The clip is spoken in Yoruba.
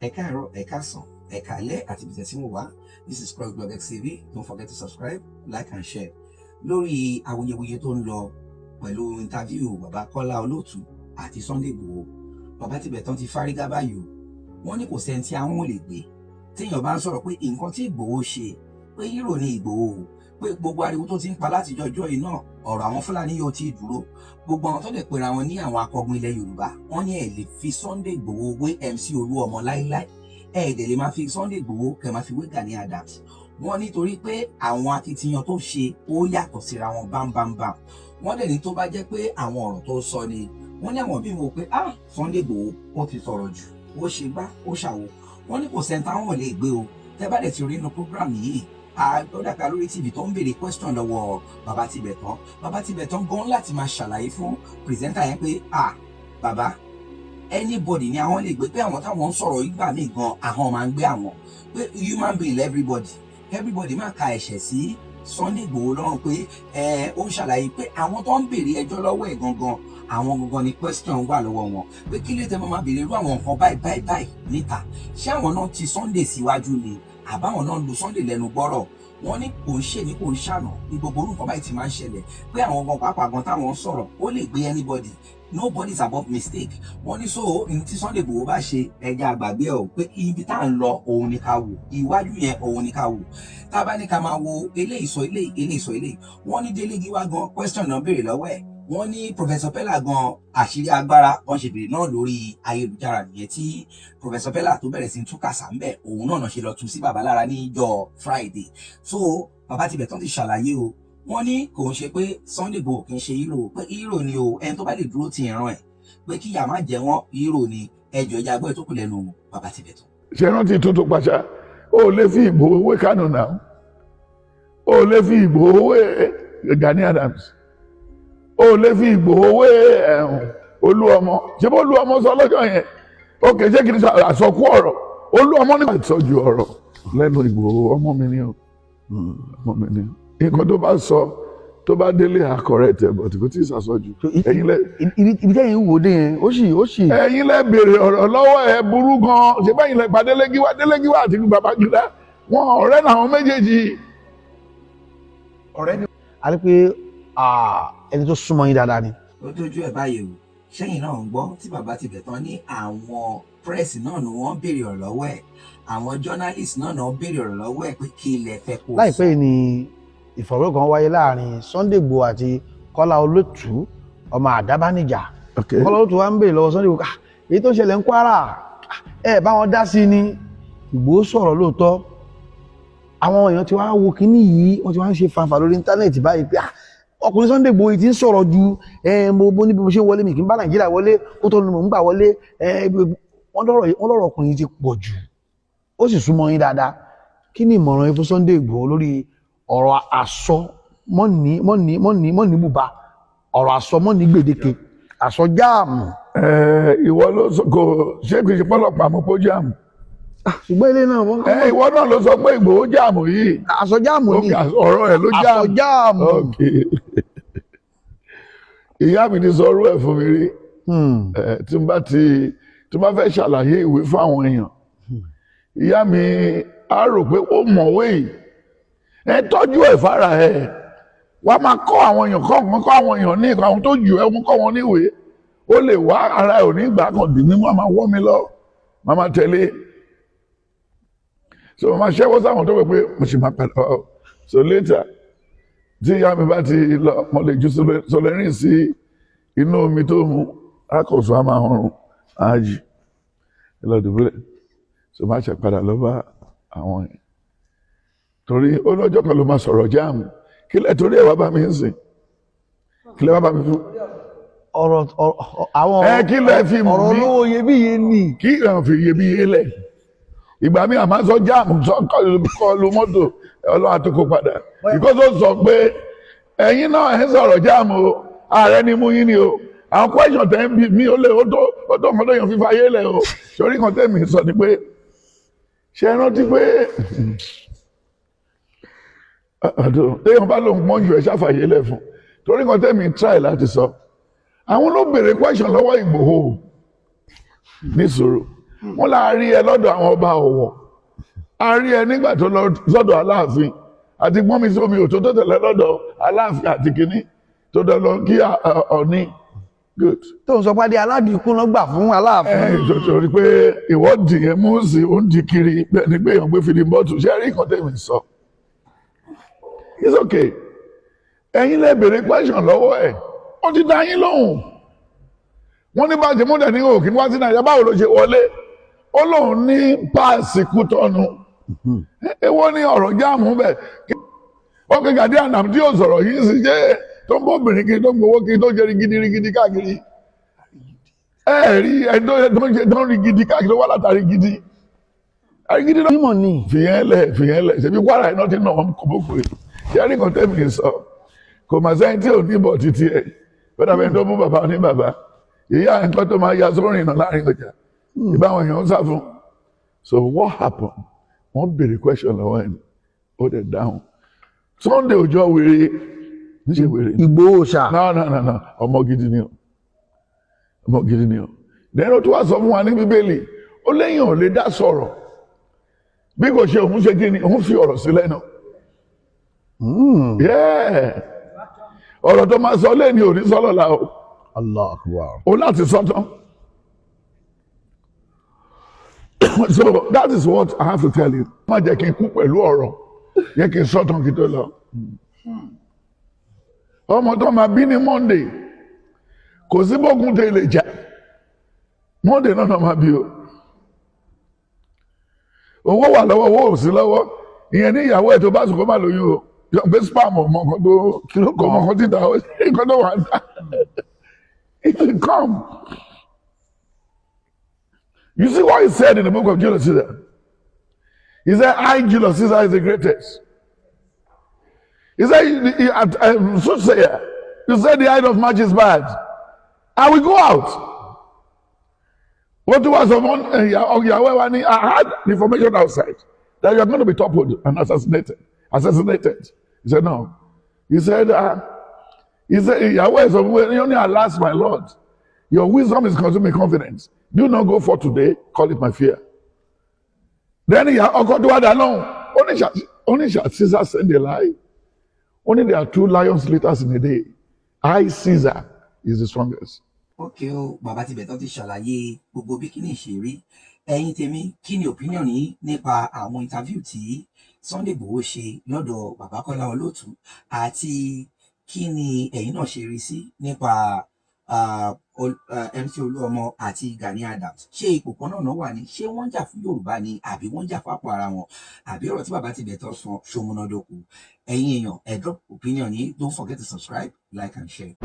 Ẹ káàárọ̀, ẹ káàsán, ẹ káalẹ́ àti ibi tẹ́ tí mo wá. This is Crossblog XTV. Don't forget to subscribe, like and share. Lórí awuyewuye tó ń lọ pẹ̀lú interview bàbá Kọ́lá Olóòtú àti Sunday Igboho, bàbá Tibetan ti fárígá báyìí o. Wọ́n ní kò sẹ́ni tí àwọn ò lè gbé. Téèyàn bá ń sọ̀rọ̀ pé nǹkan tí Ìgbòho ṣe, pé hero ni Ìgbòho o, pé gbogbo ariwo tó ti ń pa láti jọjọ́ yìí náà, ọ̀rọ̀ àwọn Fúlàní yóò ti dúró. Gbogbo àwọn tó lè pera wọn ní àwọn akọgun ilẹ̀ Yorùbá, wọ́n ní ẹ̀ lè fi Sunday Igboho wé MC Olúọmọ láíláí, ẹ̀ dẹ̀ lè máa fi Sunday Igboho kẹ̀ máa fi wé Gani Adams. Wọ́n nítorí pé àwọn akitiyan tó ṣe, ó yàtọ̀ síra wọn bámbámbám. Wọ́n dẹ̀ ní tó bá jẹ́ pé àwọn ọ̀rọ̀ tó sọ ni, wọ́n ní àwọn bí mo pé, ah, Sunday Igboho ó ti sọ̀rọ̀ jù, ó ṣe gbá, ó ṣàwo. Wọ́n ní kò sẹ́ni táwọn lè gbé o. Tẹ́ bá dẹ̀ ti rí inú program yìí, ó dàgbà lórí TV tó ń béèrè question lọ́wọ́ bàbá Tibetan. Bàbá Tibetan gan láti máa ṣàlàyé fún presenter yẹn pé, ah, bàbá, anybody ni àwọn lè gbé, pé àwọn táwọn ń sọ̀rọ̀ ìgbà míì gan, àwọn máa ń gbé àwọn, pé human being everybody, everybody máa ka ẹ̀ṣẹ̀ sí Sunday Igboho lọ́rùn, pé ẹ ó ń ṣàlàyé pé àwọn tó ń béèrè ẹjọ́ lọ́wọ́ ẹ̀ gangan, àwọn gangan ni question wà lọ́wọ́ wọn, pé kí ló tẹ́ máa béèrè irú àwọn nǹkan báyìí báyìí báyìí níta? Ṣé àwọn náà ti Sunday síwájú ni, àbáwọn náà lu Sunday lẹ́nu gbọ́rọ̀? Wọ́n ní kò ń ṣe ní kò ń ṣàná ní gbogbo orúkọ báyìí ti máa ń ṣẹlẹ̀, pé àwọn gan pàápàá gan táwọn sọ̀rọ̀, ó lè gbé anybody. Nobody is above mistake. Wọ́n ní so ní tí Sunday Igboho bá ṣe, ẹja àgbàgbé ẹ̀ o, pé ibi tá à ń lọ òun ni ká wò, iwájú yẹn òun ni ká wò. Tá a bá ní ká máa wo eléyìí sọ eléyìí, eléyìí sọ eléyìí, wọ́n ní Délé Gíwá gan, question náà béèrè lọ́wọ́ ẹ̀. Wọ́n ní Professor Pella gan, àṣírí agbára wọ́n ṣe béèrè náà lórí ayélujára nìyẹn tí Professor Pella tó bẹ̀rẹ̀ sí tú kàṣà ń bẹ̀, òun náà ṣe lọ tú sí bàbá lára níjọ́ Friday. So bàbá Tibetan ti ṣàlàyé o. Wọ́n ní kò ń ṣe pé Sunday Igboho kì í ṣe hero, pé hero ni o. Ẹni tó bá lè dúró ti ìran ẹ̀ pé kíyà má jẹ wọ́n, hero ni. Ẹjọ́ ẹja gbọ́ ẹ̀ tó kù lẹ́nu bàbá Tibetan. Ṣe rántí tuntun pàṣà? Ó lè fi Ìgbòho wé Kánò náà, ó lè fi Ìgbòho wé Gani Adams, ó lè fi Ìgbòho wé ẹ̀hún Olúọmọ. Ṣé bó Olúọmọ sọ lọ́jọ́ yẹn? Ó kè ṣé kì í sọ àsọkú ọ̀rọ̀ Olúọmọ nígbà ìtọ́jú ọ̀rọ̀ lẹ́nu Ìgbòho. Ọmọ mi ni o, ọmọ mi ni o. Nǹkan tó bá sọ, tó bá délé, àkọrẹ tẹ bọ̀ tí kò tí ì sàsọjù. Ẹ̀yin lẹ Ibi tẹ́yìn ń wò dé yẹn, ó sì. Ẹ̀yin lẹ béèrè ọ̀rọ̀ lọ́wọ́ ẹ̀ burú gan. Ṣé bẹ́yìn lẹ pa Délégiwá? Délégiwá àti Babangida, wọn ọ̀rẹ́ làwọn méjèèjì. Ọ̀rẹ́ ni. A rí pé ẹni tó súnmọ́ yín dáadáa ni. Ó dójú ẹ̀ báyìí o. Sẹ́yìn náà ń gbọ́ tí bàbá Tibetan ní àwọn press náà ni wọ́n béèrè ọ̀rọ̀ lọ́wọ́ ẹ̀, àwọn journalist náà náà béèrè ọ̀rọ̀ lọ́wọ́ ẹ̀ pé kí ilẹ̀ fẹ́ kó sọ. Láìpẹ́ yìí ni ìfọ̀rọ̀wérọ̀ kan wáyé láàrin Sunday Igboho àti Kọ́lá Olótù, ọmọ Àdábánijà. Kọ́lá Olótù wa ń béèrè lọ́wọ́ Sunday Igboho, "Ah, èyí tó ṣẹlẹ̀ ń Kwara, ah, ẹ bá wọn dá sí ni." Igboho sọ̀rọ̀ lóòótọ́. Àwọn èèyàn ti wá wo kínní yìí, wọ́n ti wá ń ṣe fanfà lórí íńtánẹ́ẹ̀tì báyìí pé, ah, ọkùnrin Sunday Igboho yìí ti ń sọ̀rọ̀ ju ẹ mo ní bí mo ṣe ń wọlé mi kì í bá Nàìjíríà wọlé kó tó ní mò ń gbà wọlé. Ẹ wọ́n lọ́rọ̀ ọkùnrin yìí ti pọ̀ jù, ó sì súnmọ́ yín dáadáa. Kí ni ìmọ̀ràn yín fún Sunday Igboho lórí ọ̀rọ̀ àsọ mọ́ní mọ́ní mọ́ní mọ́ní bùbá, ọ̀rọ̀ àsọ mọ́ní gbèdéke, àsọ jáàmù? Ẹ ìwọ ló sọ kò ṣé kìí ṣe pọlọpàá mọ pé ó jam. Ṣùgbọ́n ilé náà wọ́n Ẹ ìwọ náà ló sọ pé Ìgbòho jam yìí. Àsọ jáàmù ni. Ok, ọ̀rọ̀ ẹ̀ ló jam. Àsọ jáàmù. Ok, ìyá mi ti sọ ọ̀rọ̀ ẹ̀ fún mi rí. Ẹ, tí n bá fẹ́ ṣàlàyé ìwé fún àwọn èèyàn, ìyá mi á rò pé ó mọ̀wé yìí, ẹ tọ́jú ẹ̀ fara ẹ̀, wá máa kọ́ àwọn èèyàn, kọ́ nǹkan, kọ́ àwọn èèyàn ní nǹkan, àwọn tó jù ẹ́, wọ́n kọ́ wọn níwèé. Ó lè wá ara ẹ̀ ò ní gbà kan dì mí mú, máa wọ́ mi lọ, máa máa tẹ̀lé. So máa ṣẹ́wọ́ sáwọn tó wẹ̀ pé mo sì máa padà wá o. So later, tí ìyá mi bá ti lọ, mo lè ju solerin sí inú omi tó mu, akọ̀sọ́ á máa họrùn ájì ẹ lọ dùbúlẹ̀. So má ṣe padà lọ bá àwọn yẹn, torí ó lọ́jọ́ kan ló máa sọ̀rọ̀ jam. Kí lẹ torí ẹ̀ wá bá mi ń sìn? Kí lẹ wá bá mi fún? Ọ̀rọ̀ àwọn Ẹ kí lẹ fi ọ̀rọ̀ mí? olówó iyebíye ni. Kí ìràn fi iyebíye lẹ̀? Ìgbà mi àmọ́ sọ jam, sọ kọlu mọ́tò, Ọlọ́run àtòkò padà, because ó sọ pé ẹ̀yin náà ẹ̀ ń sọ̀rọ̀ jam o, ààrẹ ni mú yín ni o. Àwọn question tẹ́ ń bí mi, ó lè ó tó nǹkan tó yàn fífa ayé lẹ̀ o. Sórí kan tẹ́mi sọ ni pé, ṣe é rántí pé téèyàn bá lóun pọ́n jù, ẹ̀ ṣàfàyè lẹ̀ fún, torí kan tẹ́mi try láti sọ, àwọn ló béèrè question lọ́wọ́ Ìgbòho níṣòro. Wọ́n là rí ẹ lọ́dọ̀ àwọn ọba Ọ̀wọ̀, a rí ẹ nígbà tó lọ sọ́dọ̀ Aláàfin àti gbọ́n mi sómi òtó tó tẹ̀lé lọ́dọ̀ Aláàfin àti kínní tó dọ̀ lọ kí Ọ̀ní. Good. Tó ń sọ pé adé aládìkún ló gbà fún Aláàfin. Ẹ torí pé ìwọ́de yẹn mú sí ó ń di kiri bẹ́ẹ̀ ni pé èèyàn gbé fìdí bọ́ọ̀tù. Ṣé rí nǹkan tẹ̀mí sọ? It's okay. Ẹ̀yin lè béèrè question lọ́wọ́ ẹ̀, ó ti dá yín lóhùn. Wọ́n ní bá ṣe mú dẹ̀ ní òkè wá sí Nàìjíríà, báwo ló ṣe wọlé? Ó lóun ní pass Kútọ́nù. Èwo ni ọ̀rọ̀ jáàmù bẹ́ẹ̀? Ó kí Gani Adams tí yóò sọ̀rọ̀ yìí sì jẹ́ tó ń bọ́ obìnrin kiri, tó ń gbowó kiri, tó ń ṣe rigidi rigidi káàkiri. Ẹ rí ẹni tó ń ṣe, tó ń rí gidi káàkiri, tó wá látàrí gidi gidi náà. Mímọ̀ ni. Fìyẹn lẹ̀, fìyẹn lẹ̀. Ṣebí Kwara iná ti nà wọn kò bókò yìí. Ṣé rí kan tẹ́mi sọ? Kò mà sẹ́yìn tí ò ní bọ̀ títí ẹ̀ bẹ́ẹ̀ bẹ́ẹ̀ tó mú bàbá ní bàbá ìyá nǹkan tó máa ya sórí ìnà láàrin ọjà ìbáwọn èèyàn ń sá fún. So what happened? Wọ́n béèrè question lọ́wọ́ ẹ̀, ó dẹ̀ dáhùn. Sunday òjò wèrè níṣẹ́ wèrè. Ìgbòho ṣá. No, no, no, no, ọmọ gidi ni o, ọmọ gidi ni o. Then ó tún wá sọ fún wa ní Bíbélì, ó léyìn ò lè dá sọ̀rọ̀ bí kò ṣe òun ṣe kí ni òun fi ọ̀rọ̀ sí lẹ́nu. Yeah. Ọ̀rọ̀ tó máa sọ lẹ́ni ò ní sọ́lọ̀ la o. Allah akbar. O láti sọ tán. So that is what I have to tell you. Má jẹ́ kí n kú pẹ̀lú ọ̀rọ̀ yẹ kí n sọ tán kí n tó lọ. Ọmọ tó máa bí ní Monday, kò sí bógun tó lè jà, Monday náà náà máa bí o. Owó wà lọ́wọ́, owó ò sí lọ́wọ́, ìyẹn ní ìyàwó ẹ̀ tó bá sùn kó má lóyún o. Yọ pé sperm ọmọ kan tó kò mọ kan títà ó nǹkan tó wà ń ta. It will come. You see what he said in the book of Julius Caesar? He said, "I, Julius Caesar, is the greatest." He said, "Soothsayer, you said the Ides of March is bad. I will go out." What was ìyàwó ẹ̀ wá ní, "I had the information outside that you are going to be toppled and assassinated. Assassinated." He said, "No." He said, ìyàwó ẹ̀ sọ fún mi, ní, "Alas, my lord, your wisdom is consuming confidence. Do not go for today, call it my fear." Then ìyá ọkọ tó wá dá lóhùn, ó ní, "Shall Caesar send a lie? Only there are two lions litters in a day. I, Caesar, is the strongest." Ok o, bàbá Tibetan ti ṣàlàyé gbogbo bí kíní ṣe rí. Ẹ̀yin tèmi, kí ni opinion yín nípa àwọn interview tí Sunday Igboho ṣe lọ́dọ̀ bàbá Kọ́lá Olóòtú, àti kí ni ẹ̀yin náà ṣe rí sí nípa MC Olúọmọ àti Gani Adams? Ṣé ipò kan náà náà wà ní? Ṣé wọ́n ń jà fún Yorùbá ni, àbí wọ́n ń jà fápò ara wọn? Àbí ọ̀rọ̀ tí bàbá Tibetan sọ ṣó múnádóko? Ẹ̀yin èèyàn, ẹ drop opinion yín. Don't forget to subscribe, like and share.